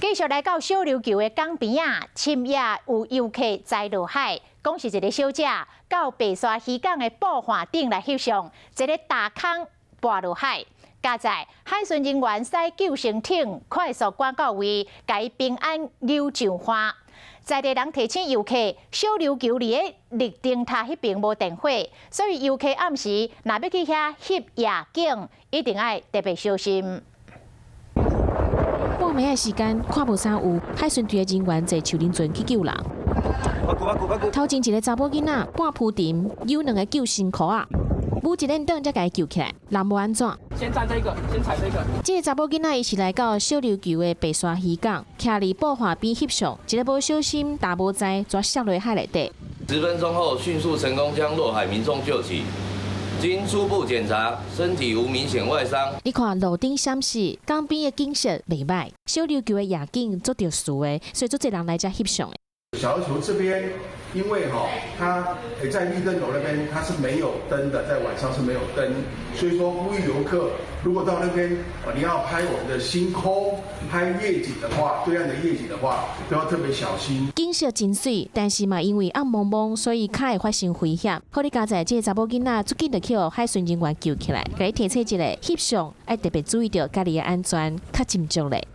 繼續來到小琉球的港邊仔，深夜有遊客栽落海，講是一个小姐到白沙漁港的布帆頂來翕相，一个踏空跋落海。佳哉海巡人員駛救生艇快速趕到位，共伊平安搝上岸。在地人提醒遊客，小琉球佇个綠燈塔彼邊無電火，所以遊客暗時若欲去遐翕夜景，一定愛特別小心。半暝的時間，看無啥有，海巡隊的人員坐樹林船去救人。頭前一个查某囡仔半浮沉，有兩个救生箍仔，舞一連轉才共伊救起來，人無按怎。先站這個，先踩這個。這个查某囡仔伊是來到小琉球的白沙漁港，徛佇布帆邊翕相，一个無小心，踏無知，煞摔落海內底。10分鐘後，迅速成功將落海民眾救起。經初步檢查，身體無明顯外傷。你看路燈閃爍，港邊的景色袂䆀，小琉球的夜景足特殊的，所以足濟人來遮翕相的。小琉球這邊，因為哈，它在綠燈樓那邊，它是沒有燈的，在晚上是沒有燈，所以說呼籲遊客，如果到那邊，你要拍我們的星空、拍夜景的話，對岸的夜景的話，都要特別小心。景色真媠，但是嘛，因為暗濛濛，所以較會發生危險。好哩佳哉這个查某囡仔足緊就去予海巡人員救起來，共伊提醒一下，翕相愛特別注意著家己的安全，較斟酌咧。